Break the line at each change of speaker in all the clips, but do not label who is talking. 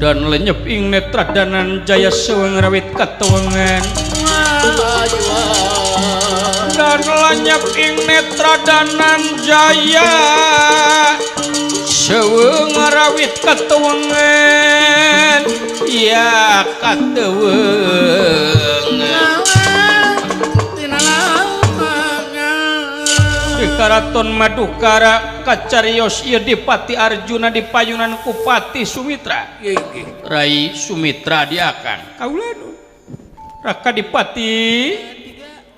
Dan lenyep ing netra danan jaya seweng rawit katuwengan. Dan lenyep ing netra danan jaya seweng rawit katuwengan. Ya katuwengan. Di Karaton Madukara kacarios ieu Dipati Arjuna dipayunan ku Pati Sumitra. Rai Sumitra diakan kaulanun. Raka Dipati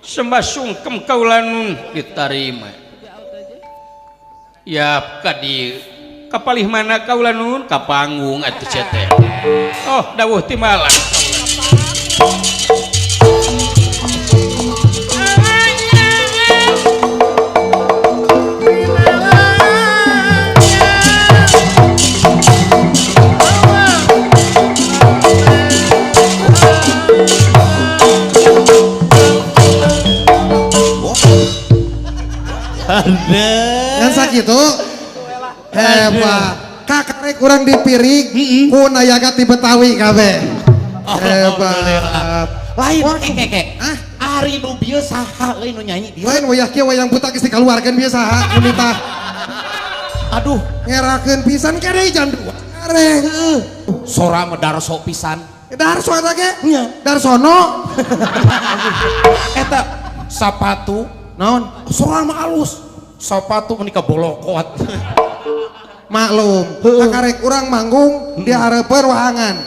sembah sungkem kaulanun ditarima. Ya kadi kapalih mana kaulanun ka panggung atuh teh. Oh dawuh timbalan.
Ngan sakitu hebat. Kakarek urang dipirig ku nayaga ti Betawi kabeh. Hebat.
Lain keke. Ari nu bieu saha euy nu nyanyi dieu?
Lain wayah kieu wayang buta geus dikaluarkeun bieu saha nu nitah.
Aduh,
ngerakeun pisan kade jam 2 karek.
Sora mah darso pisan.
Darso eta ge?
Nya.
Darsono.
Eta sapatu
naon?
Sora mah alus. Sapatu menika bolokot.
Maklum, karek urang manggung di hareupeun wahangan.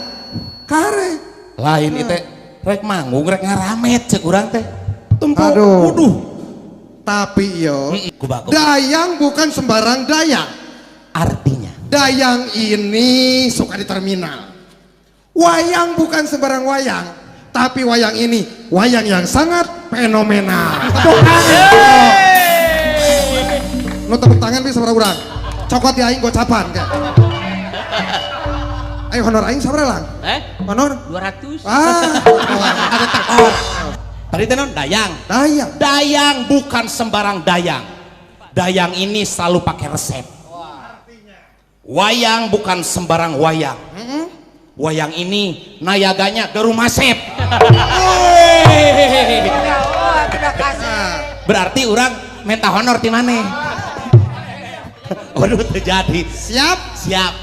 Karek.
Lain ieu teh rek manggung rek ngaramet cek urang teh. Tempo.
Aduh.
Waduh.
Tapi yo,
Kuba.
Dayang bukan sembarang dayang.
Artinya
dayang ini suka di terminal. Wayang bukan sembarang wayang, tapi wayang ini wayang yang sangat fenomenal. Tepuk tangan. Nu tepuk tangan bisa sabaraha urang. Cokot di aing gocapan kayak. Ayo honor aing sabaraha lang? Honor?
200.
Ah.
Ada tekor. Tadi teh non dayang.
Dayang.
Dayang bukan sembarang dayang. Dayang ini selalu pakai resep. Wayang bukan sembarang wayang. Wayang ini nayaganya Garumasep. Berarti orang minta honor di mana? Waduh terjadi.
Siap?
Siap.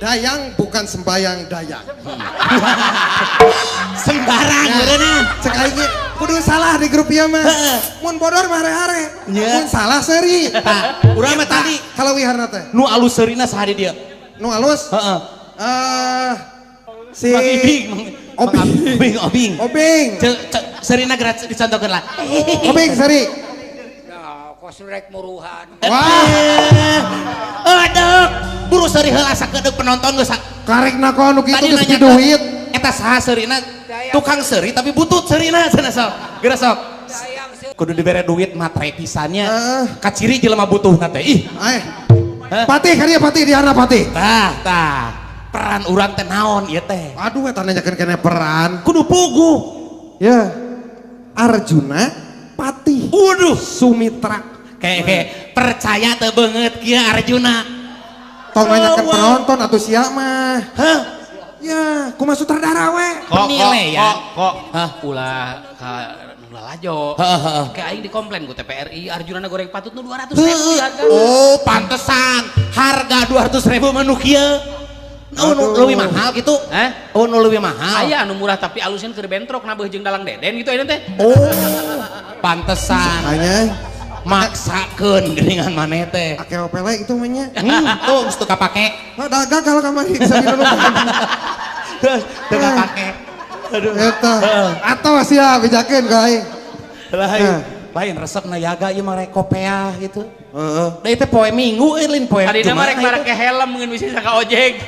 Dayang bukan sembayang dayang.
Sembarang ya,
cek aing kudu salah di grup ieu mah. Mun bodor mah hare-hare. Mun salah seuri.
Tah, urang mah tadi
kalau wiharna teh.
Nu alus seurina saha di dieu?
Nu alus?
Heeh.
Si
Mang Ibing,
Obing.
Obing.
Obing.
Cek seurina geura dicontohkeun lah.
Obing seuri.
Kos rek muruhan.
Wah.
Aduh, buru seuri heula sakedeuk penonton geus.
Karek na nu kitu geus duit.
Eta saha seurina? Tukang seuri tapi butut seurina cenah sok. Geura sok. Kudu dibere duit matre pisannya. Kaciri jelema butuhna teh. Ih.
Patih ka dieu patih di harna patih.
Tah, tah. Peran urang teh naon ieu teh?
Aduh eta nanyakeun kene peran.
Kudu puguh.
Ya. Arjuna Patih.
Waduh,
Sumitra.
Kayak percaya teu beungeut kieu Arjuna.
Tong nanyakeun penonton atuh sia mah.
Hah?
Ya, kumaha sutradara we?
Kok. Hah, ulah ka lalajo.
Heeh.
Kayak aing dikomplain ku TPRI Arjuna goreng patut nu 200.000 harga.
Oh, pantesan harga 200.000 mah nu kieu. Oh, nu leuwih mahal gitu.
Hah?
Oh, nu leuwih mahal.
Aya anu murah tapi alusnya keur bentrok nabeuh jeung dalang deden gitu ayeuna teh.
Oh, pantesan.
Hanya
maksakeun geuningan maneh teh.
Ake opele itu mah nya.
Tuh geus teu kapake.
Hah, dagang kalau kamari bisa minum.
Terus teu kapake. Aduh.
Eta. Atau sia bejakeun ka aing.
Lain. Lain resep nayaga ieu mah rek kopeah gitu.
Heeh.
Da ieu teh poe Minggu euy lain poe
Tadina mah rek
Jumat.
marake helm ngeun bisa ka ojek.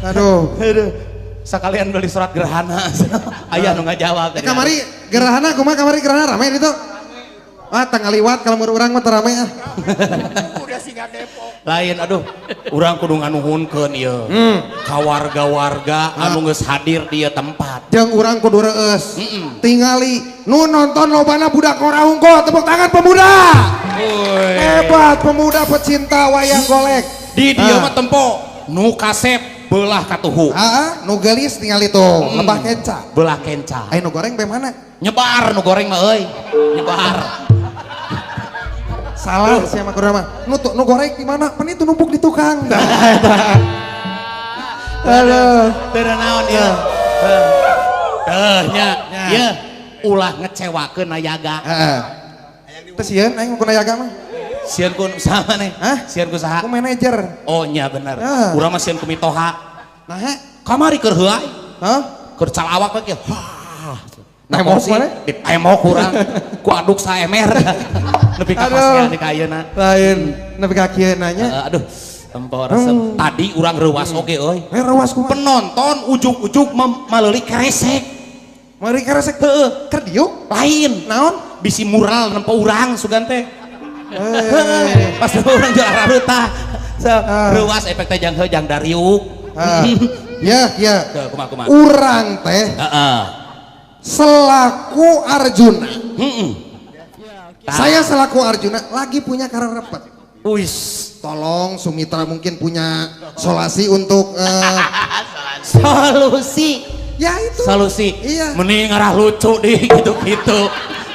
Aduh.
Aduh. Sekalian beli surat gerhana. Aya nu ngajawab tadi.
Kamari gerhana kumaha kamari gerhana rame ditu? Ah, tanggal liwat kalau menurut orang mah terame ah.
Udah singa Depok.
Lain aduh, urang kudu nganuhunkeun ieu. Ka warga-warga anu geus hadir di ieu tempat.
Jeung urang kudu reueus. Tingali nu nonton lobana budak ngora hungkul, tepuk tangan pemuda. Hebat pemuda pecinta wayang golek.
Di dieu mah tempo nu kasep Belah katuhu.
Heeh, nu geulis tinggal itu, lebah kenca.
Belah kenca.
Aya nu goreng be mana?
Nyebar nu goreng mah euy. Nyebar.
Salah sia mah kudu mah. Nu goreng di mana? Pan itu numpuk di tukang. Tah eta. Aduh.
Teu naon ieu. Teuh nya. Ieu ulah ngecewakeun nayaga.
Heeh. Teu sieun aing ku nayaga mah.
Sieun ku saha maneh?
Hah?
Sieun ku saha?
Ku manajer.
Oh nya bener.
Ah.
Urang mah sieun ku mitoha.
Nah,
Kamari keur heuay.
hah?
Keur calawak we kieu. Wah.
Tembok mana?
Di tembok urang. Ku aduk saemer. Nepi ka pasean di ka ayeuna.
Lain nepi ka kieu nanya.
Aduh, tempor resep. Tadi urang reuas oge euy.
Reuas kumaha?
Penonton ujug-ujug maleuli keresek.
Mari keresek
Heeh.
keur diuk?
Lain.
Naon?
Bisi mural nempo urang sugan teh. Pas urang jual arareutah. So, reuas efek teh jang heuh jang dariuk.
Ya, ya.
Teu kumaha-kumaha.
Urang teh
Heeh.
selaku Arjuna.
Heeh.
Saya selaku Arjuna lagi punya kararepet.
Wis,
tolong Sumitra mungkin punya solasi untuk
solusi.
Ya itu.
Solusi.
Iya.
Mending ngarah lucu deh gitu-gitu.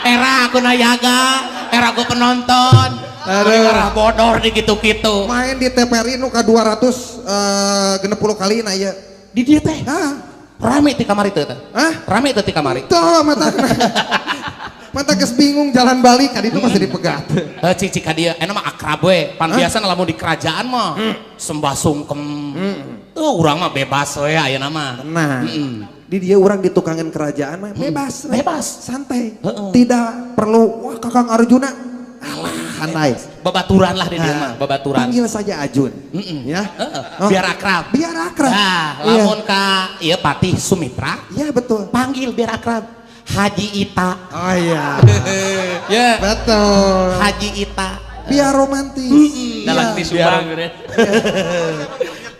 Era aku nayaga, era aku penonton. Mending ngarah bodor di gitu-gitu.
Main di TPRI nu ka 260 kali na ieu.
Di dieu teh.
Hah?
Rame ti kamari teh teh.
Hah?
Rame teh ti kamari.
Tuh mata kena. Mata geus bingung jalan balik kan itu masih dipegat.
Heuh cik ka dieu enak mah akrab we. Pan biasa lamun di kerajaan mah sembah sungkem. Tuh urang mah bebas we ayeuna mah.
Nah. Di dia orang di tukangan kerajaan mah bebas,
bebas,
santai. Tidak perlu wah Kakang Arjuna. Alah, santai.
Babaturan lah di dia mah, babaturan.
Panggil saja Ajun. Ya. Oh.
Biar akrab.
Biar akrab.
Nah, lamun ka ieu Patih Sumitra.
Iya, betul.
Panggil biar akrab. Haji Ita.
Oh iya.
Ya.
Betul.
Haji Ita.
Biar romantis.
Dalang di Subang.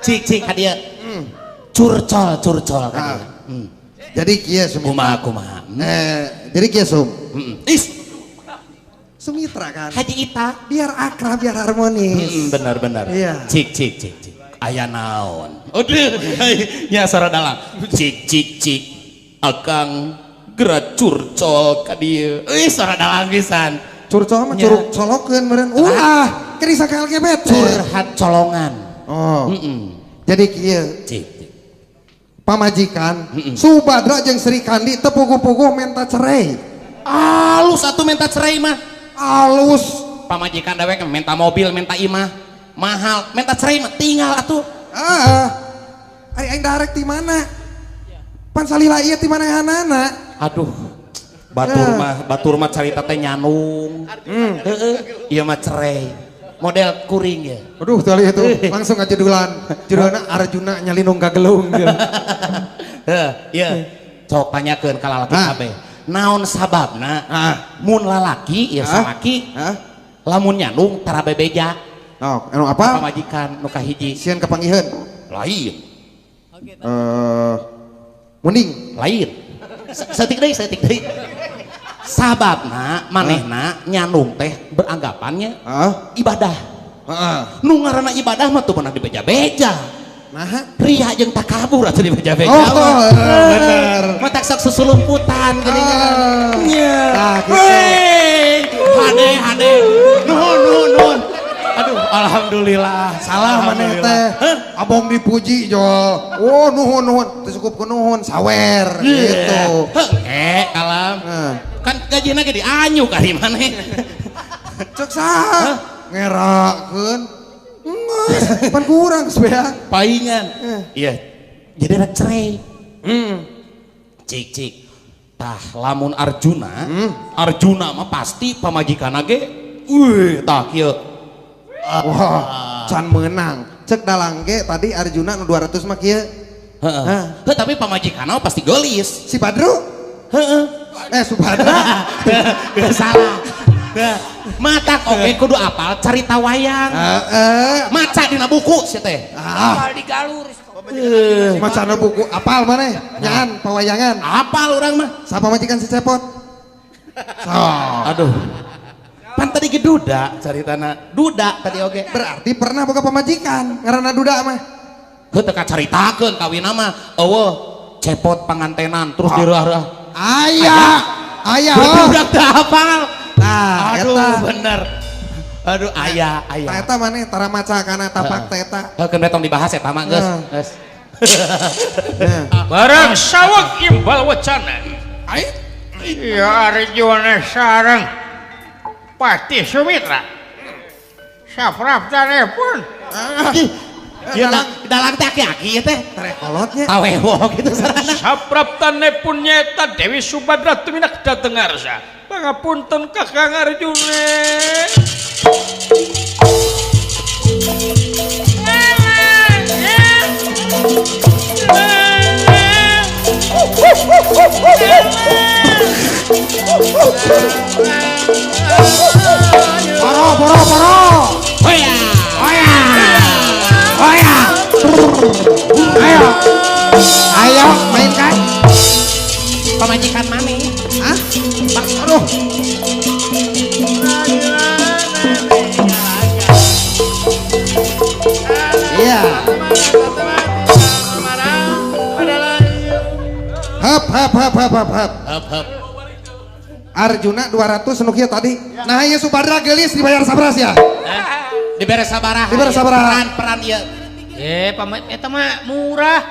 Cik cik ka dieu. Curcol curcol ka dieu.
Jadi kieu Sumitra.
Kumaha kumaha.
Jadi kieu Sum.
Is
Sumitra kan.
Haji Ita.
Biar akrab, biar harmonis.
Benar benar.
Iya.
Cik cik cik cik. Aya naon. Aduh. Nya sora dalang. Cik cik cik. Akang gerak curcol ka dieu. Euy sora dalang pisan.
Curcol mah curug colokeun meureun. Ulah, keur disangka LGBT.
Curhat colongan.
Oh. Jadi kieu.
Cik cik.
Pamajikan Subadra jeung Sri Kandi teu puguh-puguh menta cerai.
Alus atuh menta cerai mah.
Alus.
Pamajikan dewek menta mobil, menta imah. Mahal, menta cerai mah tinggal atuh.
Ah. Ari aing darek ti mana? Pan salila ieu ti manehanana.
Aduh. Batur mah carita teh nyanung. Heeh. Ieu mah cerai. Model kuring ya.
Aduh, tali itu langsung aja judulan. Judulna Arjuna nyalinung ka gelung.
Heuh, ieu. Sok tanyakeun ka lalaki kabeh. Naon sababna? Mun lalaki ieu salaki. Lamun nyandung tara bebeja.
Oh, anu apa?
Pamajikan nu kahiji.
Sieun kapanggiheun.
Lain.
Munding.
Lain. Saeutik deui, saeutik deui. Sababna manehna nyandung teh beranggapannya ibadah. Nu ngaranna ibadah mah teu meunang dibeja-beja.
Nah,
ria jeung takabur atuh dibeja-beja.
Oh, bener.
Mah tak sok susulumputan geuningan. Nya.
Tah kitu.
Hade hade. Nuhun nuhun nuhun. Aduh, alhamdulillah.
Salah maneh teh. Abong dipuji jol. Oh, nuhun nuhun. Teu cukup ku nuhun, sawer gitu.
Heuh, kalam. Kan gajina ge dianyu ka di maneh.
Cek saha? Ngerakeun. Geus, pan kurang supaya.
Paingan. Iya. Jadi rek cerai. Cik cik. Tah lamun Arjuna, Arjuna mah pasti pamajikanna ge wih tah kieu.
Wah, can meunang. Cek dalang ge tadi Arjuna nu 200 mah kieu.
Heeh. Heuh, tapi pamajikanna pasti geulis.
Si Badru?
Heeh.
Subadra.
Salah. Matak oge kudu apal carita wayang.
Heeh.
Maca dina buku sia teh.
Ah.
Apal di galur.
Macana buku apal maneh? Nyaan pawayangan.
Apal urang mah.
Sapa majikan si Cepot?
So. Aduh. Pan tadi ge duda caritana. Duda tadi oge.
Berarti pernah boga pamajikan ngaranna duda mah.
Heuh teu kacaritakeun kawinna mah eueuh cepot pangantenan terus direuah-reuah.
Aya. Aya.
Budak teu hafal.
Tah,
aduh
eta.
Bener. Aduh aya aya.
Tah eta maneh tara maca kana tapak teh eta.
Heuh keun tong dibahas eta mah geus. Geus.
Barang saweg imbal wacana. Iya Arjuna sareng Pati Sumitra. Sapraptane pun.
Ieu dalang teh aki-aki ieu teh.
Terekolotnya.
Awewo kitu sarana.
Sapraptane pun nyaeta Dewi Subadra tuminak dateng ngarsa. Pangapunten Kakang Arjuna.
Poro poro poro.
Hoya.
Hoya. Hoya. Ayo. Ayo mainkan.
Pamajikan maneh.
Hah? Aduh. Iya. Hap hap hap hap hap hap.
Hap hap.
Arjuna 200 nu kieu tadi. Nah ieu Subadra geulis dibayar sabaraha ya?
Dibere sabaraha.
Dibere sabaraha.
Peran-peran ieu.
Pamit eta mah murah.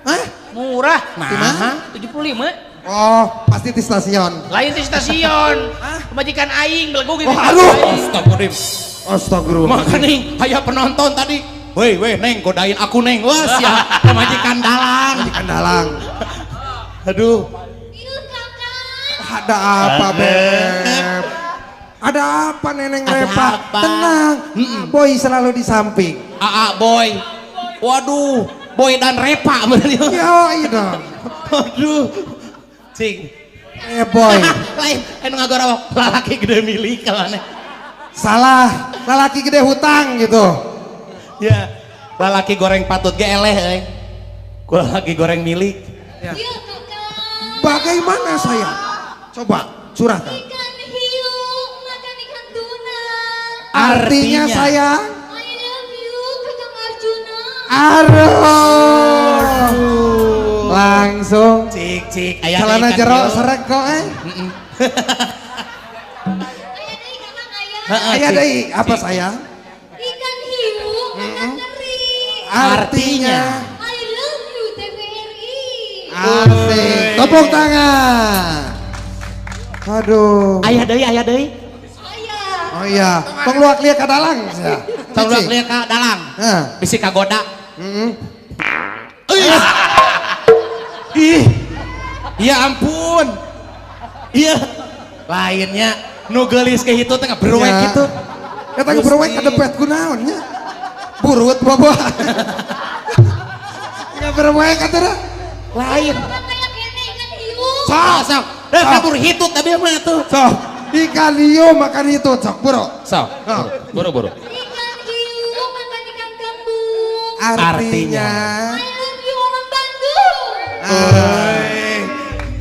Hah?
Murah.
Nah,
75.
Oh, pasti di stasiun.
Lain di stasiun. Pemajikan aing belegug gitu.
Oh, aduh.
Astagfirullahaladzim.
Astagfirullah.
Makanya aya penonton tadi. Weh, weh, neng godain aku neng. Wah, siap. Pemajikan dalang.
Pemajikan dalang.
Aduh.
Ada apa, Beb? Ada apa Neneng Repa? Tenang. Boy selalu di samping.
Aa, Boy. Waduh, Boy dan Repa bener ya.
Yo, iya dong.
Aduh. Cing.
Boy.
Lain anu ngagorowok lalaki gede milik kalane.
Salah, lalaki gede hutang gitu.
Ya, lalaki goreng patut ge eleh euy. Ku lalaki goreng milik.
Ya. Bagaimana saya? Coba curahkan.
Ikan hiu makan ikan tuna.
Artinya saya
I love you Kakang Arjuna.
Aduh. Langsung
cik cik aya
celana jero serek kok eh.
Aya deui Kakang aya.
Aya deui apa sayang?
Ikan hiu makan teri.
Artinya
I love you TVRI.
Asik. Tepuk tangan. Aduh.
Aya deui aya deui.
Aya.
Oh iya, tong luak lieu ka dalang sia.
Tong luak lieu ka dalang.
Heeh.
Bisi kagoda.
Heeh.
Ih. Ya ampun. Iya. Lainnya nu geulis ke hitu teh berwek gitu.
Eta ge berwek kadepet kunaon nya. Burut bobo. Enggak berwek atuh.
Lain.
Sok
sok. Dah kabur hitut tapi mah tuh.
Sok. Ikan hiu makan hitut sok buru.
Sok. Buru buru.
Ikan hiu makan ikan kembung.
Artinya
I love you orang Bandung.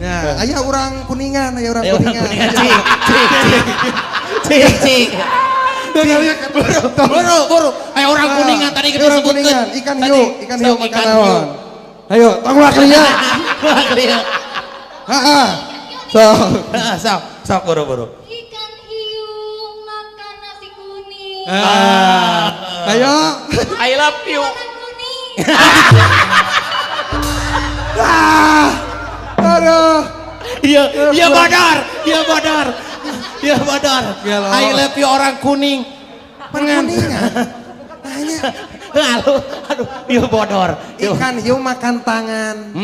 Nah, aya orang Kuningan, aya orang Kuningan.
Cik, cik, cik, cik. Buru, buru. Ayo orang Kuningan tadi kita
orang Kuningan, ikan hiu makan naon. Ayo, tong luak lieu.
Luak lieu.
Heeh. Sok.
Sok, sok buru, buru.
Ikan hiu makan nasi kuning.
Ayo.
I love you.
Makan kuning.
Aduh.
Iya, iya bodor, iya bodor. Iya bodor. I love you orang kuning.
Kuningan. Tanya.
Aduh, aduh, iya bodor.
Ikan hiu makan tangan.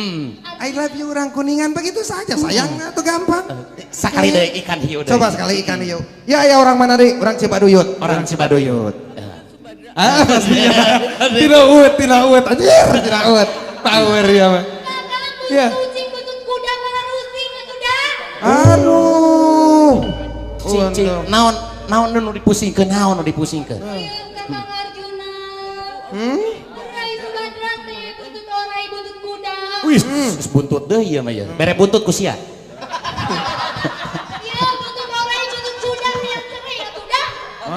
I love you orang Kuningan begitu saja sayang atau gampang.
Sekali deh ikan hiu deh.
Coba sekali ikan hiu. Ya ya orang mana deh? Orang Cibaduyut.
Orang Cibaduyut.
Ah, pastinya. Tidak uut, tidak uut. Anjir, tidak uut. Power ya, mah.
Ya. Kucing buntut kuda malah rusing atuh.
Aduh.
Cing cing naon naon nu dipusingkeun naon nu dipusingkeun.
Kakang Arjuna. Rai Subadra teh buntut orai buntut kuda.
Wih, buntut deui ieu mah ya. Bere buntut ku sia.
Ya buntut orai buntut kuda yang cerai atuh dah.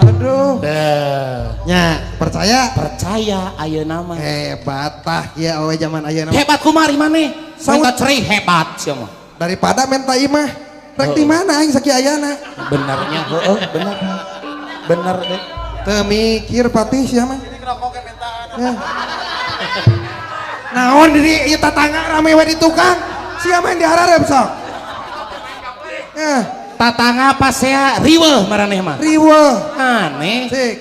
Aduh.
Dah.
Nya. Percaya?
Percaya ayeuna mah.
Hebat tah kieu awewe zaman ayeuna.
Hebat kumari maneh.
Saut.
Minta cerai hebat sia mah.
Daripada menta imah. Rek di mana aing sakieu ayana?
Benernya, heeh, bener. Bener deh.
Teu mikir patih sia mah. Ya. Naon diri ieu tatangga rame we di tukang. Sia mah diharareup sok. Ya,
Tatangga pasea riweuh maraneh mah.
riweuh.
Aneh.
Sik,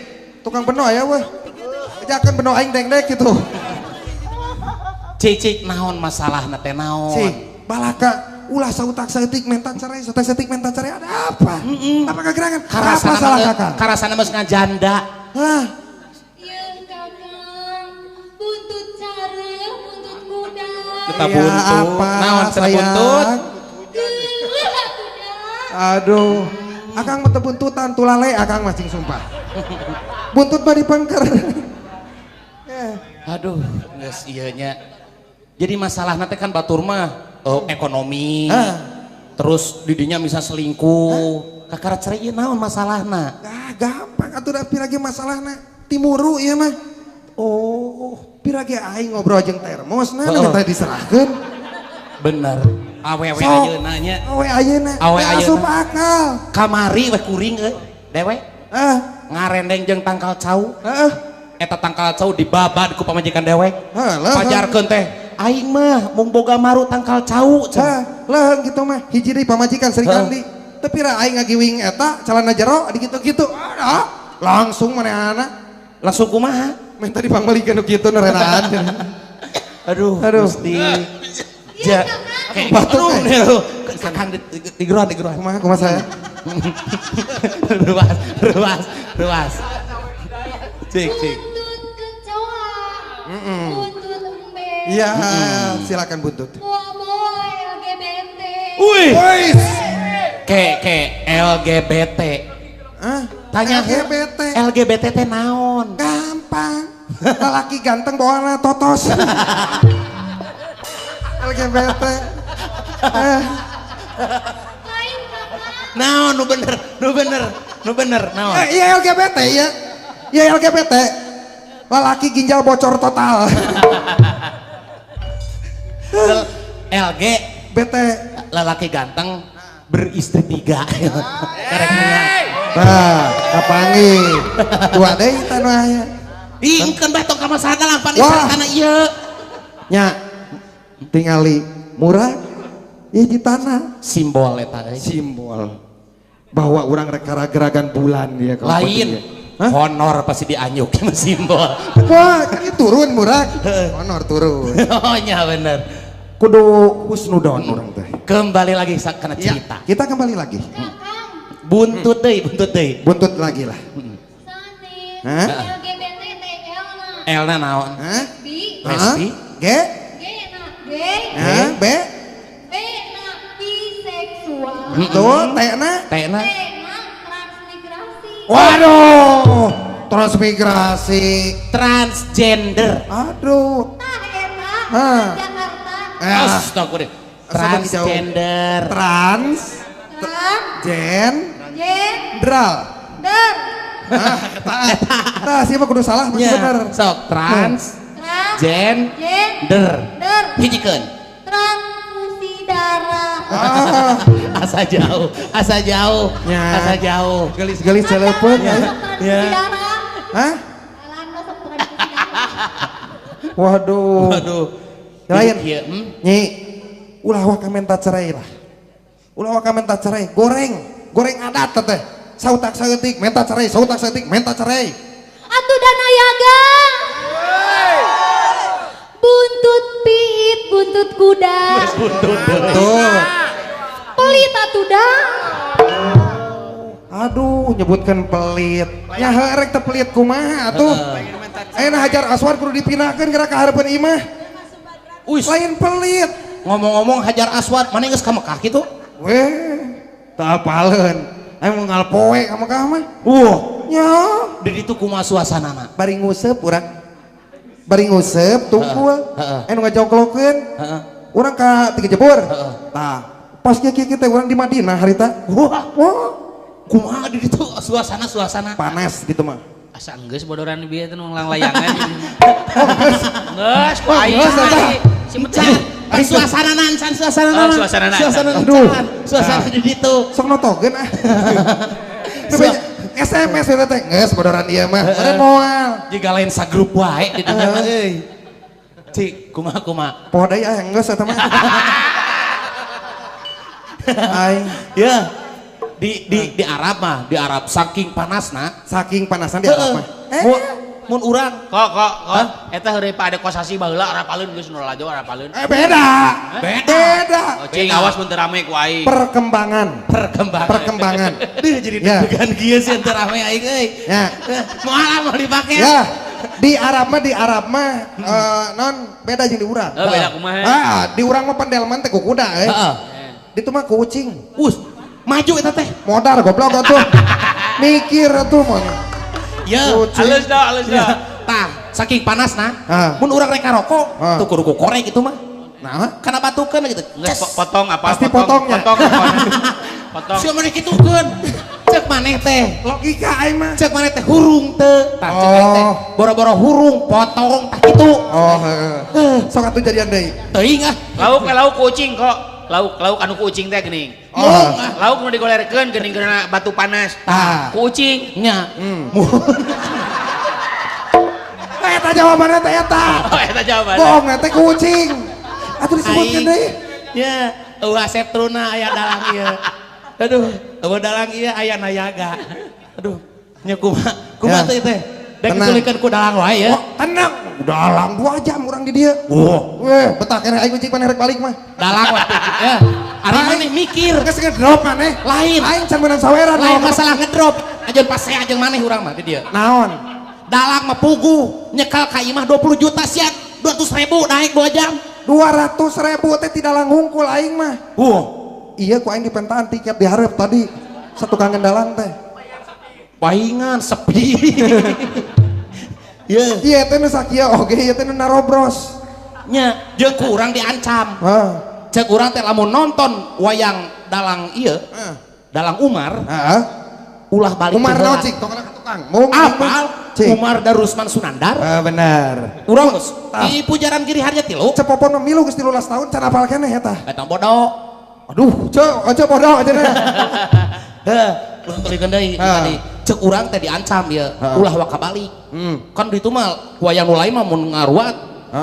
tukang beno aya weh. Ejakeun beno aing dengdek gitu.
Cik cik naon masalahna teh naon?
Sik, balaka ulah sautak saeutik menta cerai, sautak saeutik menta cerai ada apa? Apa kagerangan? Apa
Karasana
salah
mah
kakak?
karasana mah ngajanda.
Hah,
Iya kakang, buntut cara, buntut kuda.
Kita
ya
buntut.
apa,
Naon cenah
sayang?
buntut?
Geuleuh atuh dah.
Aduh, akang mah teu buntutan tulale akang mah cing sumpah. Buntut mah dipengker. Ya.
Aduh, geus ieu nya. Jadi masalahna teh kan batur mah ekonomi.
Ah.
Terus didinya bisa selingkuh. Kakara cerai ieu naon masalahna?
Ah, gampang atuh da pirage masalahna. Timuru ieu mah.
Oh,
Pirage aing ngobrol jeung termos nah
Heeh.
minta diserahkeun.
bener. Awewe
Sok.
ayeuna nya.
Awe ayeuna.
Awe
Teu
ayeuna.
Asup akal.
Kamari weh kuring euy. Dewe
Ah,
ngarendeng jeung tangkal cau.
heeh.
Eta tangkal cau dibabad ku pamajikan dewek.
Heh, leuheung.
Pajarkeun teh aing mah mung boga maru tangkal cau cenah.
Hah, leuheung gitu mah hiji deui pamajikan Sri Kandi. Tapi ra aing ngagiwing eta calana jero di kitu-kitu. Ah, langsung manehana
Langsung kumaha?
minta dipangbalikeun nu kitu nu renaan.
Aduh,
Aduh.
Gusti.
Iya
Ja.
kakang,
Batuk,
Aduh,
eh.
nih, aduh. Kakang di geroan, di geroan.
Kumaha kumaha saya?
Ruas, ruas, ruas. Cik, cik.
buntut kecoa, buntut embe.
Iya, silakan buntut.
Boa-boa LGBT.
Wih,
Woi.
ke ke LGBT.
Hah?
Tanya
LGBT.
LGBT teh naon?
Gampang. Lelaki ganteng bawa totos. LGBT. Eh,
Lain kakang,
Naon nu bener, nu bener, nu bener, naon?
iya LGBT ya. Iya LGBT. Lelaki ginjal bocor total.
LG
BT.
lelaki ganteng beristri tiga. Karek niat.
Nah, kapangi. Dua deui teh nu aya.
Ih, engkeun bae tong ka masalah pan
Wah.
kana ieu.
Nya. Tingali murah hiji tanah
Simbol eta euy.
simbol bahwa orang rek geragan bulan dia kalau
Lain.
dia. Hah?
Honor pasti dianyuk simbol.
Wah, kan ini turun murah. Honor turun.
Oh nya bener.
Kudu husnudon orang teh.
Kembali lagi kana
Ya,
cerita.
kita kembali lagi.
kakang,
Buntut deui, buntut deui.
Buntut lagi lah.
sanes,
Hah?
LGBT TL na.
Elna naon?
Hah?
B,
Hah?
Lesbi.
G?
G na, gay,
Hah? B?
B na, biseksual,
Tuh, T na?
T na
T na, transmigrasi.
Waduh, transmigrasi.
transgender.
Aduh.
Tah eta,
Hah.
Jakarta,
Eh,
Astagfirullah. Transgender.
trans
trans,
gen
gen,
dral.
der,
Nah, tah siapa kudu salah masih
Nya,
bener.
Sok trans
trans,
gen
gen,
der.
der,
Hijikeun.
transfusi darah.
Ah,
Asa jauh, asa jauh,
Nya.
asa jauh.
gelis-gelis celepeun
Ada
ya.
masuk transfusi
Ya.
darah.
Hah?
Alah, masuk transfusi darah.
Waduh.
Waduh.
Lain.
Ieu, hmm?
Nyi, ulah waka menta cerai lah. Ulah waka menta cerai, goreng, goreng adat teh. Sautak saeutik menta cerai, sautak saeutik menta cerai.
Atuh danayaga. Buntut piit, buntut kuda.
Tuh.
Pelit atuh dah.
Aduh, nyebutkan pelit. Nya heuh rek teu pelit kumaha atuh. Ayeuna Hajar Aswad kudu dipindahkeun geura ka hareupeun imah.
Uis,
Lain pelit.
ngomong-ngomong Hajar Aswad, mana geus ka Mekah kitu?
Weh, teu apaleun. Aing mau ngalpoe ka Mekah mah.
Wah,
Nya,
di ditu kumaha suasanana?
bari nguseup urang. Bari nguseup tungkul.
Heeh.
Anu ngajongklokeun.
Heeh.
Urang ka tiga jebur.
Heeh.
Tah, pas kieu kieu teh urang di Madinah harita.
Wah,
Wah,
kumaha di ditu suasana-suasana?
panas gitu mah.
Asa enggeus bodoran bieu teh nu langlayangan. Geus, ku aing. Si mecat.
Suasana nancan, suasana naon?
Suasana nancan.
Suasana
Aduh.
Suasana di ditu.
Sok notogeun ah. SMS eta teh geus bodoran ieu mah. Meureun moal.
Jiga lain sagrup wae di ditu mah euy. Cik, kumaha kumaha.
Poho deui ah geus eta mah. Aing
Ya. Di Arab mah, di Arab saking panasna.
Saking panasna di Arab mah.
Mun urang
kok eta heureuy pa ada kosasi baheula arapaleun geus nu lalajo arapaleun.
Beda. Beda.
Oh, cing awas mun teu rame ku aing.
Perkembangan.
Perkembangan. Duh jadi deg-degan kieu sih teu rame aing euy.
Ya.
Moal mau dipake.
Ya. Di Arab mah non beda jeung di urang.
Beda kumaha?
Ah, di urang mah pandelman teh ku kuda euy.
Heeh.
Ditu mah ku ucing.
Us, maju eta teh.
Modar goblok atuh. Mikir atuh mun.
Ya,
halus dah, halus dah.
Tah, saking panasna, mun urang rek ngarokok, tuh kudu ku korek itu mah.
Nah,
kana batukeun gitu.
Geus potong apa?
Pasti potongnya.
Potong.
Sia maneh kitukeun. Cek maneh teh.
Logika aing mah.
Cek maneh teh hurung teu. Tah cek aing teh boro-boro hurung potong tah kitu.
Oh, heeh. Sok atuh jadian deui.
Teuing ah.
Lauk kucing kok. Lauk anu kucing teh geuning.
Oh.
Lauk nu digolerkeun geuning karena batu panas.
Tah.
Kucing
nya.
Eta jawabanna teh eta.
Oh, eta jawabanna.
Bohong teh kucing. Atuh disebutkeun deui.
Ya, eueuh Asep Truna aya dalang ieu. Aduh, eueuh dalang ieu aya nayaga. Aduh, nya kumaha? Kumaha teh teh? Dek ditulikeun ku dalang wae ya.
Oh, tenang. Dalang 2 jam urang di dieu.
Wah.
Weh, betah keneh aing kucing maneh rek balik mah.
Dalang wae. Ya. Ari maneh mikir.
Geus ngedrop maneh.
Lain.
Aing can meunang saweran.
Lain masalah ngedrop. Ajeun pasea jeung maneh urang mah di dieu.
Naon?
Dalang mah puguh nyekal ka imah 20 juta sia 200.000 naik 2 jam.
200.000 teh tidak hungkul aing mah.
Wah.
Iya ku aing dipentaan tiket dihareup tadi. Satukang dalang teh.
Paingan sepi.
Iya. Iya teh nu sakieu oge ieu teh nu narobros.
Nya, jeung ku urang diancam.
Heeh.
Ceuk urang teh lamun nonton wayang dalang ieu, dalang Umar.
Heeh.
Ulah balik.
Umar naon cik? Tong ka tukang. Mung
apal Umar Darusman Sunandar.
Heeh bener.
Urang geus di Pujaran Giri Harja tilu.
Cepopon mah milu geus 13 tahun can apal keneh eta.
Eta bodoh.
Aduh, ceu, aja bodoh aja deh.
Heh, ulah tulikeun deui tadi. Ceuk urang teh diancam ieu, ulah waka balik. Kan ditu mah wayang nu lain mah mun ngaruat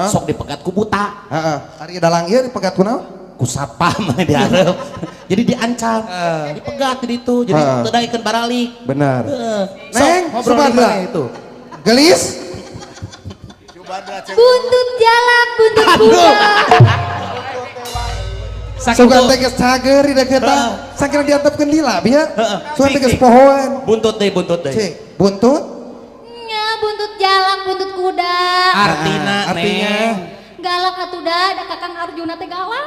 sok dipegat ku buta.
Heeh. Ari dalang ieu dipegat ku naon?
Ku satpam dihareup. Jadi diancam, dipegat di ditu. Jadi teu daekeun baralik.
Benar.
Neng,
Subadra
itu.
Gelis.
Buntut jalak, buntut kuda.
Sugan teh geus cager di deukeutan. Sangkira diantepkeun lila bieu. Sugan teh geus pohoan.
Buntut deui, buntut deui.
Cik, buntut?
Nya, buntut jalak, buntut kuda.
Artina,
artinya
galak atuh da, da Kakang Arjuna teh galak.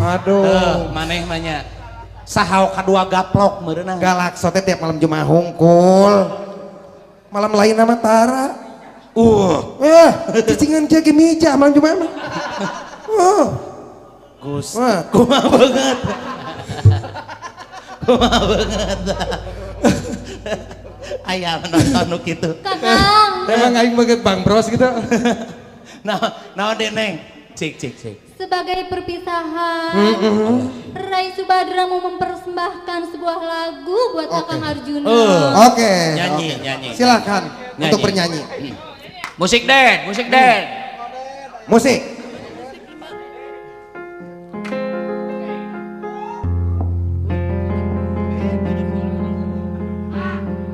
Aduh,
maneh mah nya. Sahau kadua gaplok meureunna.
Galak so teh tiap malam Jumat hungkul. Malam lain nama tara. Cicingan dia ge mija malam Jumat mah.
Gus, kumaha banget. Kumaha banget. Aya nonton nu kitu.
Kakang.
Emang aing banget Bang Bros gitu.
Nah, naon deh Neng? Cik, cik, cik.
Sebagai perpisahan, Rai Subadra mau mempersembahkan sebuah lagu buat Kakang Arjuna.
Oke.
Nyanyi, nyanyi.
Silakan untuk bernyanyi.
Musik Den, musik Den.
Musik.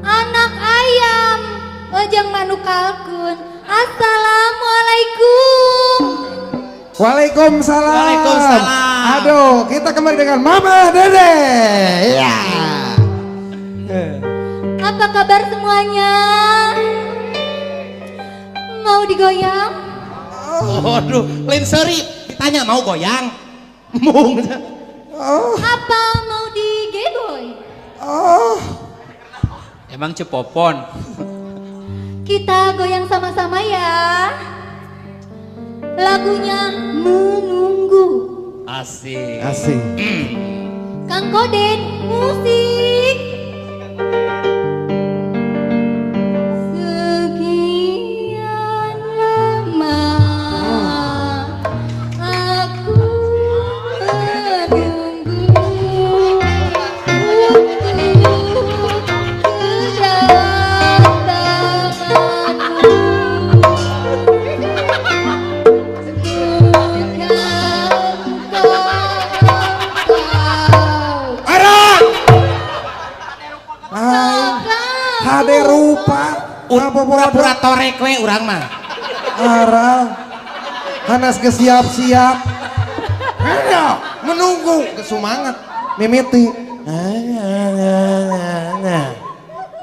Anak ayam, ojang manuk kalkun. Assalamualaikum.
Waalaikumsalam.
Waalaikumsalam.
Aduh, kita kembali dengan Mama Dede. Iya.
Apa kabar semuanya? Mau digoyang?
Waduh, lain seri ditanya mau goyang. Mung.
Oh.
Apa mau digeboy?
Oh.
Emang cepopon.
Kita goyang sama-sama ya. Lagunya Menunggu.
Asik.
Asik.
Kang Koden, musik.
Ade rupa.
Pura-pura torek we urang mah.
Aral. Hanas geus siap-siap. Iya, menunggu kesumangat mimiti.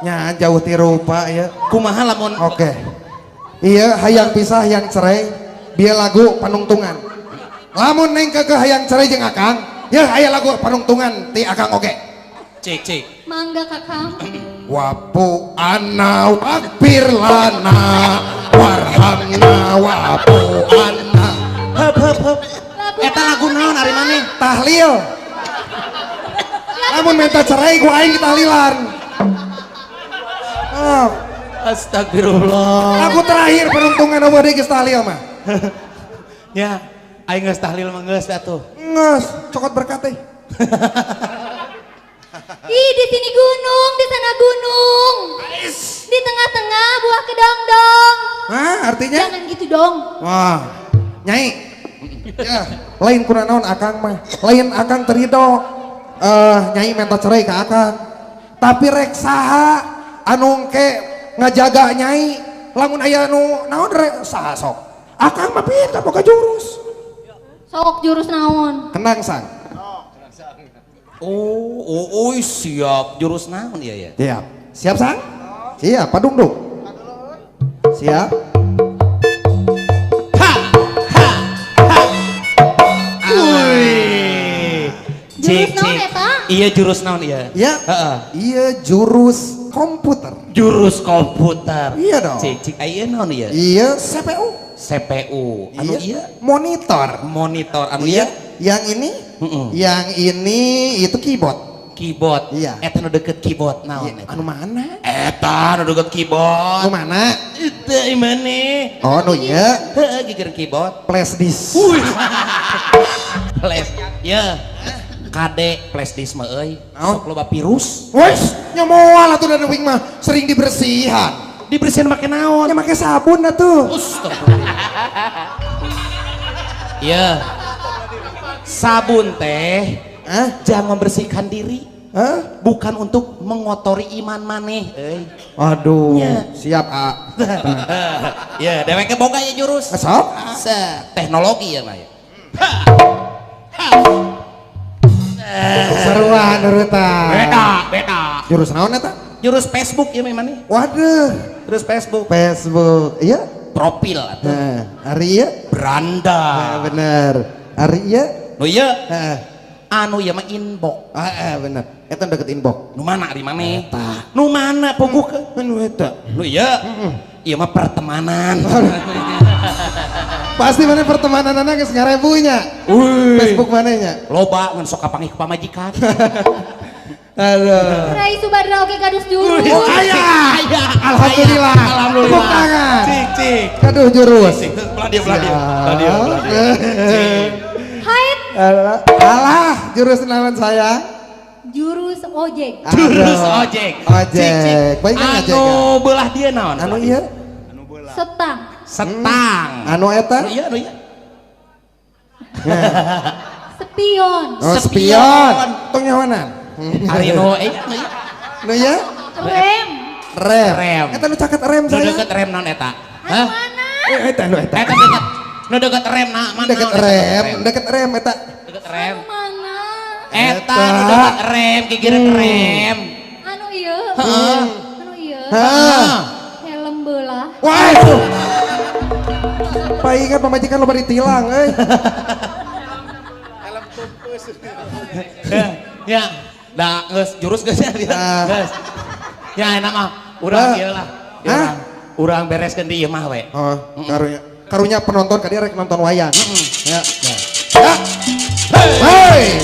Nya jauh ti rupa ya.
Kumaha lamun
oke. Iya, hayang pisah hayang cerai, biar lagu panungtungan. Lamun neng kekeh hayang cerai jeung akang, ya aya lagu panungtungan ti akang oge.
Cik cik.
Mangga kakang.
Wapu ana wakbir lana warhamna wapu ana.
Heup heup heup. Eta lagu naon ari maneh?
Tahlil. Lamun minta cerai ku aing tahlilan. Oh.
Astagfirullah.
Lagu terakhir peruntungan eueuh deui geus tahlil mah.
Ya, aing geus tahlil mah geus atuh.
Geus, cokot berkat teh.
Ih, di sini gunung, di sana gunung. Di tengah-tengah buah kedongdong.
Hah, artinya?
Jangan gitu dong.
Wah, Nyai. Ya, lain kuna naon akang mah. Lain akang terido. Nyai minta cerai ke akang. Tapi rek saha anu ke ngajaga nyai. Lamun aya nu naon rek saha sok. Akang mah pintar boga jurus.
Sok jurus naon?
Kenang sang.
Oh, siap jurus naon ya ya.
Siap. Siap sang? Siap, padungdung. Siap.
Ha ha ha. Wih.
Jurus naon eta?
Iya jurus naon iya.
Iya.
Heeh.
Iya jurus komputer.
Jurus komputer.
Iya dong.
Cik cik aya naon iya?
Iya CPU.
CPU. Anu iya?
Monitor.
Monitor anu iya?
Yang ini? Yang ini itu keyboard.
Keyboard.
Iya.
Eta nu deket keyboard naon eta?
Anu mana?
Eta nu deket keyboard.
Anu mana?
Itu imane.
Oh, nu ieu.
Heeh, gigireun keyboard.
Flash disk.
Flash. Ya. Kade flash disk mah euy. Sok loba virus.
Wes, nya moal atuh da wing mah sering dibersihan.
Dibersihan make naon?
Nya make sabun atuh.
Iya. Sabun teh jangan membersihkan diri.
Hah?
Bukan untuk mengotori iman maneh euy.
Aduh,
ya.
Siap A.
Ya, deweke boga ya jurus.
Sok.
Teknologi ya mah ya.
Seruan urutan.
Beda, beda.
Jurus naon eta?
Jurus Facebook ya mah maneh.
Waduh,
jurus Facebook.
Facebook. Iya,
profil atuh.
Heeh, ari ieu
beranda.
Nah, bener. Ari ieu?
Nu ieu?
Heeh.
Anu ieu mah inbox.
Heeh, bener. Eta deket inbox.
Nu mana ari maneh? Eta. Nu mana puguh?
Nu eta.
Nu ieu? Heeh. Ieu mah pertemanan.
Pasti mana pertemananana geus ngarebunya. Facebook manehnya.
Loba ngan sok kapanggih ku pamajikan.
Aduh.
Rai Subadra oke gadus jurus.
Oh, ayah. Alhamdulillah.
Alhamdulillah.
Tepuk tangan.
Cik cik.
Gaduh jurus.
Belah dia, belah dia. Belah dia, belah dia.
Haid.
Alah, jurus naon saya?
Jurus ojek.
Jurus ojek.
Ojek. Baik kan ojek.
Anu belah dia naon?
Anu ieu?
Setang.
Setang.
Anu eta?
Anu ieu, anu ieu.
Spion.
Oh, spion. Tong nyawanan.
Ari nu ieu, anu ieu.
Nu ieu?
Rem.
Rem.
Rem.
Eta nu caket rem saya.
Nu deket rem naon eta?
Anu mana?
Eta nu eta.
Eta deket. Nu deket rem na mana?
Deket rem, deket rem eta.
Deket rem.
Anu mana?
Eta nu deket rem, gigireun rem.
Anu ieu.
Heeh.
Anu ieu.
Heeh.
Helm belah.
Wah itu. Paingan pamajikan loba ditilang euy.
Helm tumpus.
Ya, da geus jurus geus ya. Geus. Ya enak mah urang ieu lah.
Hah?
Urang bereskeun di ieu mah we.
Oh, karunya. Karunya penonton ka dieu rek nonton wayang. Ya. Ya. Hey.